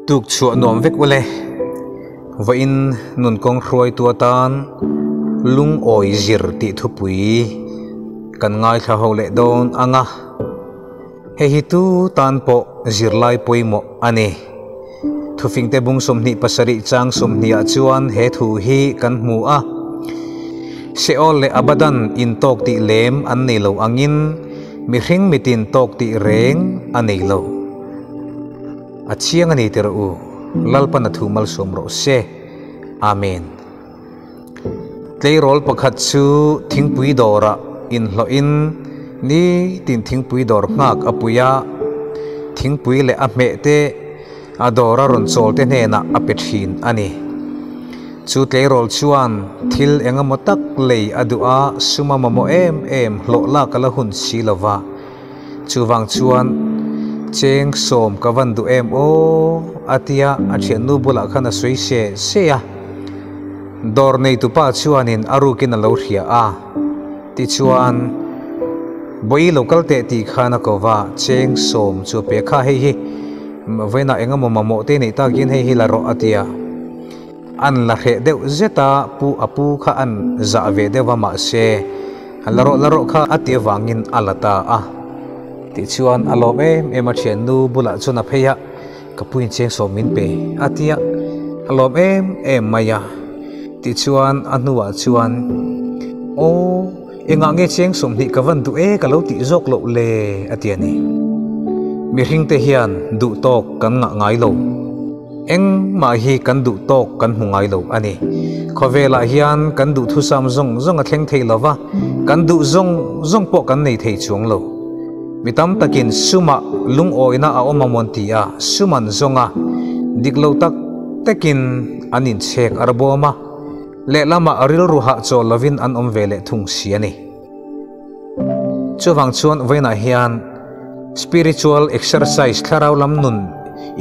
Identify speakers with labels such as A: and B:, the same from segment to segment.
A: Tuk chhuah nuam vek ule. Vawiin nunkawng hruaitu atan lungawi zir tih thupui kan ngaithla ho leh dawn ang a. Hei hi tu tan pawh zirlai pawimawh a ni. Thufingte bung 27 chang 20 ah chuan he thu hi kan hmu a. Seol leh Abadan intawk tih lem an nei lo angin mihring mitin tawk tih reng a nei lo. A chiang a ni tirh u, Lalpan a thu malsawm rawh se. Amen. Tleirawl pakhat chu thingpui dawrah inhlawhin nitin thingpui dawr nghak a pui a, thingpui leh a hmeh te a dawra rawn chawl te hnenah a pe thin a ni. Chu tleirawl chuan thil eng emaw tak lei a duh a, sum a mamawh em em hlawh lak a la hun si lo va. Chuvang chuan cheng sawm ka van duh em aw a tia a thiannu bulah khan a sawi se se a. Dawr neitupa chuanin a rukin a lo hria a, tichuan Bawi lo kal teh tih khan a ko va, cheng sawm chu a pe kha hei hi vawiinah eng emaw mamawh te neih takin hei hi la rawh a tia. An la hreh deuh zet a, pu a pu kha an zah ve deuh va mahse la rawh la rawh kha a ti avangin a la ta a. Tichuan a lawm em em a thiannu bulah chuan a phei a, ka puin cheng sawm min pe a ti a, a lawm em em mai a. Tichuan a hnuah chuan aw engah nge cheng 20 ka van duh e ka lo tih zawk loh le a ti a ni. Mihring te hian duh tawk kan ngah ngai lo. Engmah hi kan duh tawk kan hmu ngai lo a ni. Khawvelah hian kan duhthusam zawng zawng a thleng thei lo va, kan duh zawng zawng pawh kan nei thei chuang lo. Mi tam takin sumah lungawina a awm a mawn ti a, sum an zawng a, dik lo tak takin an inchhek ar bawm a, lehlamah rilru hahchawl lovin an awm ve leh thung si a ni. Chuvang chuan vawiinah hian spiritual exercise thlarau lam nun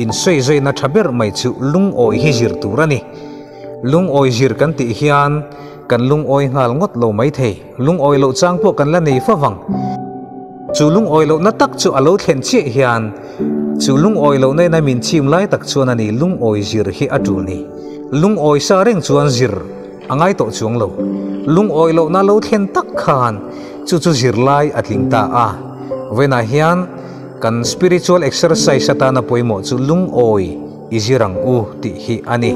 A: insawi zawina tha ber mai chu lungawi hi zir tur a ni. Lungawi zir kan tih hian kan lungawi nghal ngawt lo mai thei. Lungawi loh chang pawh kan la nei fo vang. Chu lungawi lohna tak chu a lo thlen chiah hian chu lungawi lohna ina min chim lai tak chuan a ni lungawi zir hi a tul ni. Lungawi sa reng chuan zir A ngai tawh chuang lo. Lungawi lohna lo thlen tak khan chu chu zirlai a tling ta a. Vawiinah hian kan spiritual exercise atana pawimawh chu lungawi i zir ang u tih hi a ni.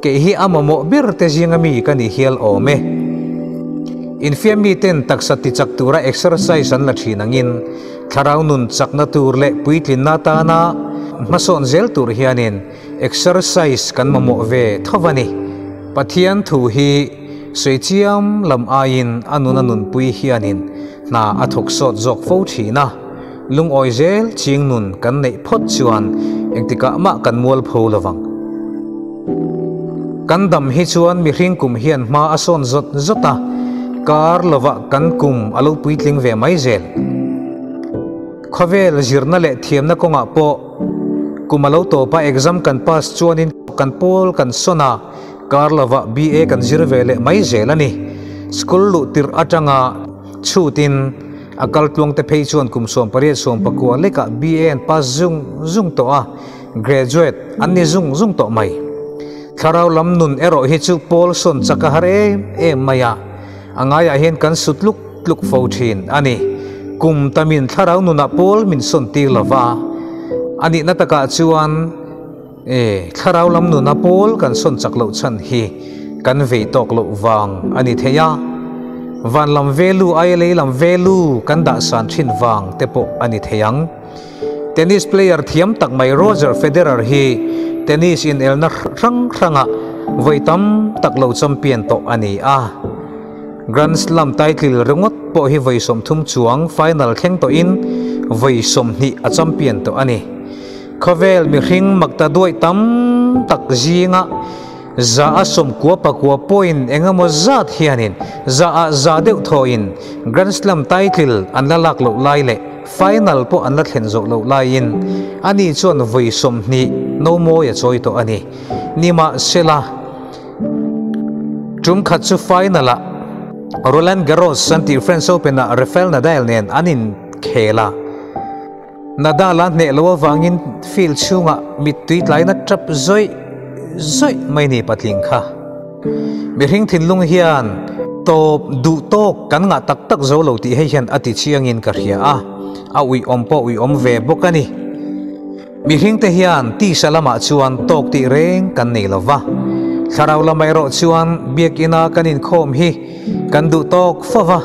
A: Kei hi a mamawh ber te zinga mi ka ni hial awm e. Infiam miten taksa tichak tura exercise an la thin angin thlarau nun chakna tur leh puitlinna atana hmasawn zel tur hianin Exercise kan mamawh ve tho a ni. Pathian thu hi sawi chiam lam aiin a nun a nunpui hianin hna a thawk sawt zawk fo thin a. Lungawi zel ching nun kan neih phawt chuan engtikah mah kan mual pho lo vang. Kan dam hi chuan mihring kum hian hma a sawn zawt zawt a, kar lovah kan kum a lo puitling ve mai zel. Khawvel zirna leh thiamna kawngah pawh kum a lo tawp a, exam kan pass chuanin kan pawl kan sawn a, kar lovah BA kan zir ve leh mai zel a ni. School luh tirh atanga chhutin a kal tluang te phei chuan kum 18 19 lekah BA an pass zung zung tawh a, graduate an ni zung zung tawh mai. Thlarau lam nun erawh hi chu pawl sawn chak a har em em mai a, a ngaiah hian kan su tluk tluk fo thin a ni. Kum tamin thlarau nunah pawl min sawn tir lo va, a nihna takah chuan e thlarau lam nuna pawl kan sawn chak loh chhan hi kan vei tawk loh vang a ni thei a, van lam velu aia lei lam velu kan dah san thin vang te pawh a ni thei ang. Tennis player thiam tak mai Roger Federer hi tennis inelna hrang hrangah vawi tam tak lo champion tawh a ni a. Grand Slam title ringawt pawh hi vawi 30 chuang final thleng tawhin vawi 20 a champion tawh a ni. Khawvel mihring makta duai tam tak zinga za a 99 point eng emaw zat hianin za ah za deuh thawhin Grand Slam title an la lak loh lai leh final pawh an la thlen zawh loh laiin ani chuan vawi 20 no mawi a chawi tawh a ni. Nimahsela, tum khat chu final ah Roland Garros an tih French Open ah Rafael Nadal nen an inkhel a. Nadal-a hneh loh avangin field chhungah mittui tlaina tap zawih zawih mai ni patling kha. Mihring thinlung hian tawp duh tawk kan ngah tak tak zo lo tih hei hian a ti chiangin ka hria a, a uiawm pawh uiawm ve bawk a ni. Mihringte hian tisa lamah chuan tawk tih reng kan nei lo va, thlarau lamah erawh chuan biakina kan inkhawm hi kan duh tawk fo va.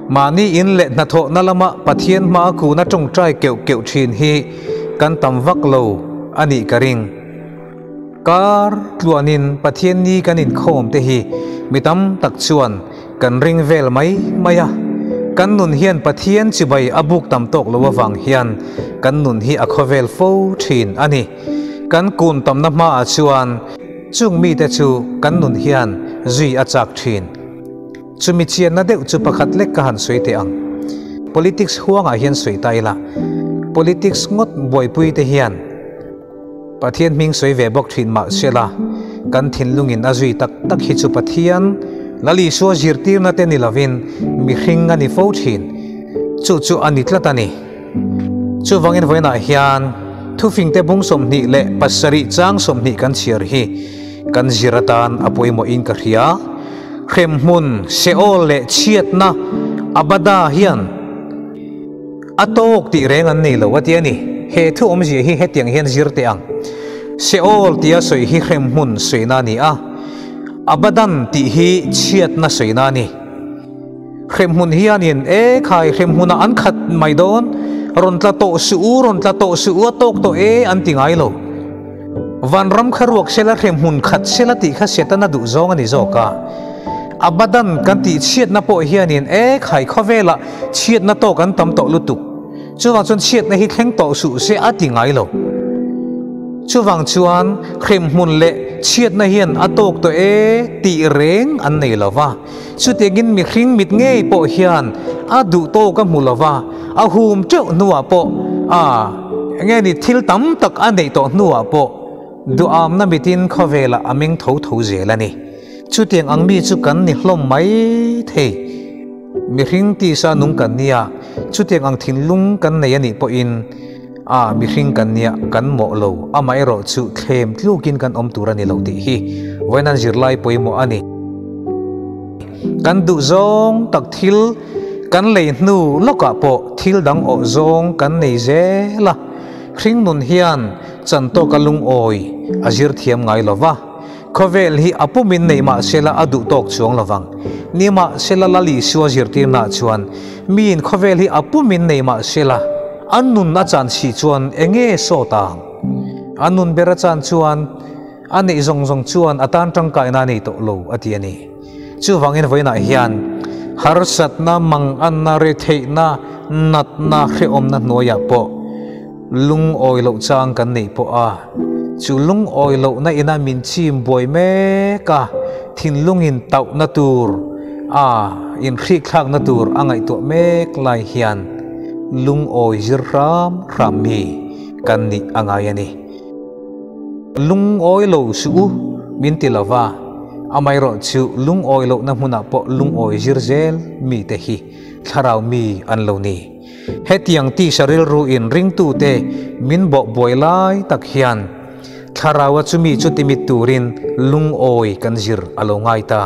A: Mahni in leh hnathawhna lama Pathian hmaa kuna tawngtai keuh keuh thin hi kan tam vak lo a nih ka ring. Kar tluanin Pathian ni kan inkhawm te hi mi tam tak chuan kan ring vel mai mai a. Kan nun hian Pathian chibai a buk tam tawk lo avang hian kan nun hi a khawvel fo thin a ni. Kan kun tamna hmaah chuan chung mite chu kan nun hian zui a chak thin. Chumi chianna deuh chu pakhat lek ka han sawi teh ang. Politics huangah hian sawi ta ila, politics ngawt buaipui te hian Pathian hming sawi ve bawk thin mah sela, kan thinlungin a zui tak tak hi chu Pathian Lal Isua zirtirna te ni lovin mihring a ni fo thin. Chu chu a ni tlat a ni. Chuvangin vawiinah hian thufingte bung 27 chang 20 kan chhiar hi kan zir atan a pawimawhin ka hria. Hremhmun, Sheol leh chhiatna Abada hian a tawk tih reng an nei lo a ti a ni. He thu awmzia hi hetiang hian zir teh ang. Sheol tia sawi hi hremhmun sawina a ni a, Abadan tih hi chhiatna sawina a ni. Hremhmun hianin e khai hremhmunah an khat mai dawn, rawn tla tawh suh u, rawn tla tawh suh u, a tawk tawh e an ti ngai lo. Vanram kha ruak sela hremhmun khat sela tih kha Setana duh zawng a ni zawk a. Abadan kan tih chhiatna pawh hianin e khai khawvelah chhiatna tawk an tam tawh lutuk. Chuvang chuan chhiatna hi thleng tawh suh se a ti ngai lo. Chuvang chuan hremhmun leh chhiatna hian a tawk tawh e tih reng an nei lo va. Chutiangin mihring mit ngei pawh hian a duh tawk a hmu lo va, a hum teuh hnuah pawh a enge ni thil tam tak a neih tawh hnuah pawh duhamna mitin khawvelah a meng tho tho zel a ni. Chutiang ang mi chu kan ni hlawm mai thei. Mihring tisa nung kan nia, chutiang ang thinlung kan nei a nih pawhin a mihring kan nia kan mawh lo, amaherawhchu thlem tlukin kan awm tur a ni lo tih hi vawiin zirlai pawimawh a ni. Kan duh zawng tak thil kan lei hnu lawkah pawh thil dang awh zawng kan nei zel a, hring nun hian chan tawka lungawi a zir thiam ngai lo va, khawvel hi a pumin nei mah sela a duh tawk chuang lo vang. Nimahsela Lal Isua zirtirnaah chuan miin khawvel hi a pumin nei mah sela a nun a chan si chuan enge sawt ang? A nun ber a chan chuan A neih zawng zawng chuan a tan tangkaina a nei tawh lo, a ti a ni. Chuvangin vawiinah hian harsatna, manganna, retheihna, natna, hrehawmna hnuaiah pawh lungawi loh chang kan neih pawh a, chu lungawi lohna ina min chim buai mek a, thinlungin tauhna tur a inhrikthlakna tur a ngaihtuah mek lai hian lungawi zir hram hram mi kan nih a ngai a ni. Lungawi lo suh u, min ti lo va, amaherawh chu lungawi lohna hmunah pawh lungawi zir zel mite hi thlarau mi an lo ni. Hetiang tisa rilru in ringtute min bawh buai lai tak hian thlaraua chumi chu timit turin lungawi kan zir a lo ngai ta.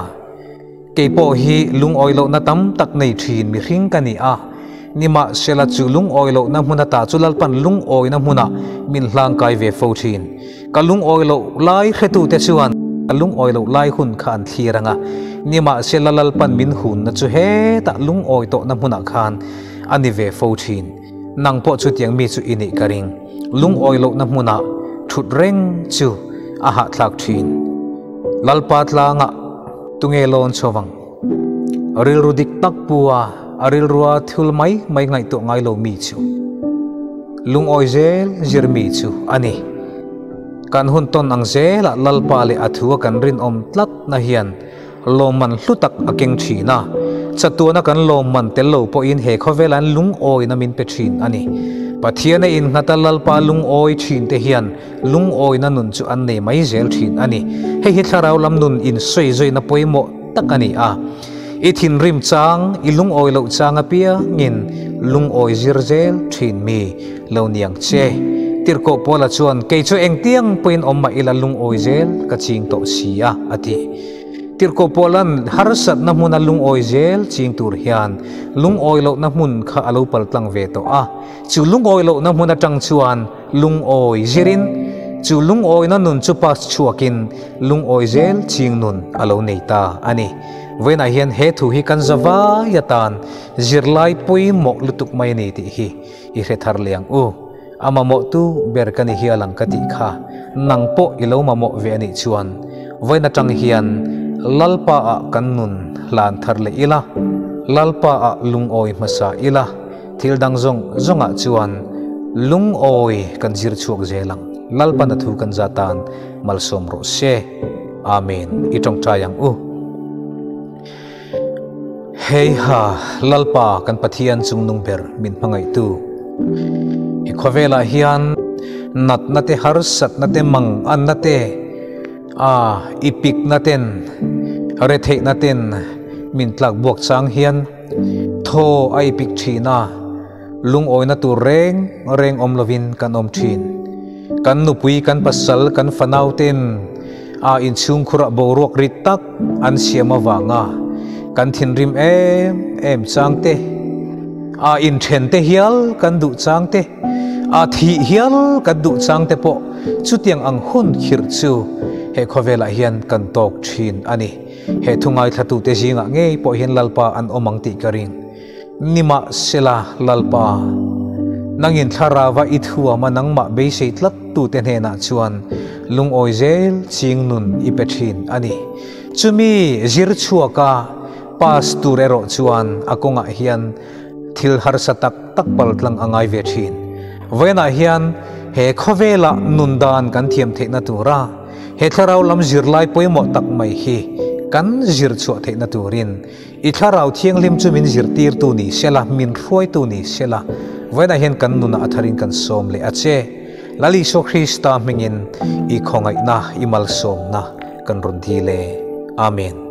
A: Kei pawh hi lungawi lohna tam tak nei thin mihring ka ni a, nimahsela chu lungawi lohna hmun ata chu Lalpan lungawina hmunah min hlangkai ve fo thin. Ka lungawi loh lai hretute chuan ka lungawi loh lai hun kha an thlir ang a, nimahsela Lalpan min hunna chu hetah lungawi tawhna hmunah khan a ni ve fo thin. Nang pawh chutiang mi chu i nih ka ring. Lungawi lohna hmunah thut reng chu a hahthlak thin. Lalpa tlangah tunge lawn chho vang? Rilru dik tak pu a, a rilrua thil mai mai ngaihtuah ngai lo mi chu lungawi zel zir mi chu a ni. Kan hun tawn ang zelah Lalpa leh a thua kan rinawm tlatna hian lawmman hlu tak a keng thin a, chatuana kan lawmman tel lo pawhin he khawvela'n lungawina min pe thin a ni. Pathiana innghat a Lalpa lungawi thin te hian lungawina nun chu an nei mai zel thin a ni. Hei hi thlarau lam nun insawizawiina pawimawh tak a ni a. I thinrim chang, i lungawi loh chang apiangin lungawi zir zel thin mi lo ni ang che. Tirhkoh Paula chuan, Kei chu engtiang pawhin awm mah ila lungawi zel ka ching tawh si a, a ti. Tirhkoh Paula'n harsatna hmuna lungawi zel ching tur hian lungawi lohna hmun kha a lo pal tlang ve tawh a. Chu lungawi lohna hmun atang chuan lungawi zirin, chu lungawina nun chu pass chhuakin lungawi zel ching nun a lo nei ta a ni. Vawiinah hian he thu hi kan zavai atan zirlai pawimawh lutuk mai a ni tih hi i hre thar leh ang u. A mamawhtu ber ka ni hial ang ka tih kha nang pawh i lo mamawh ve a nih chuan vawiin atang hian Lalpa ah kan nun hlan thar leh ila, Lalpa ah lungawi hmasa ila, Thil dang zawng zawngah chuan lungawi kan zir chhuak zel ang. Lalpan a thu kan za tan malsawm rawh se. Amen. I tawngtai ang u. Heiha, Lalpa kan Pathian chungnung ber min hmangaihtu. I khawvelah hian natna te harsatna te manganna te a i pikna ten retheihna ten min tlakbuak chang hian Thaw a ipik thin a, lungawina tur reng reng awm lovin kan awm thin. Kan nupui, kan pasal, kan fanau ten a inchhungkhurah boruak rit tak an siam avanga kan thinrim em em chang te, a inthen te hial kan duh chang te, a thih hial kan duh chang te pawh chutiang ang hun khirh chu he khawvelah hian kan tawk thin a ni. He thu ngaithlatute zingah ngei pawh hian Lalpa an awm ang tih ka ring. Nimahsela, Lalpa, nangin thlarava i thuama nangmah beisei tlattute hnenah chuan lungawi zel ching nun i pe thin a ni. Chumi zir chhuaka pass tur erawh chuan a kawngah hian thil harsa tak tak paltlang a ngai ve thin. Vawiinah hian he khawvela nun dan kan thiam theihna tura, He thlarau lam zirlai pawimawh tak mai hi kan zir chhuah theihna turin i thlarau thianghlim chu min zirtirtu ni sela, min hruaitu ni sela, vawiinah hian kan nunah a tharin kan sawm leh a che. Lal Isua Krista hmingin i khawngaihna, i malsawmna kan rawn dil e. Amen.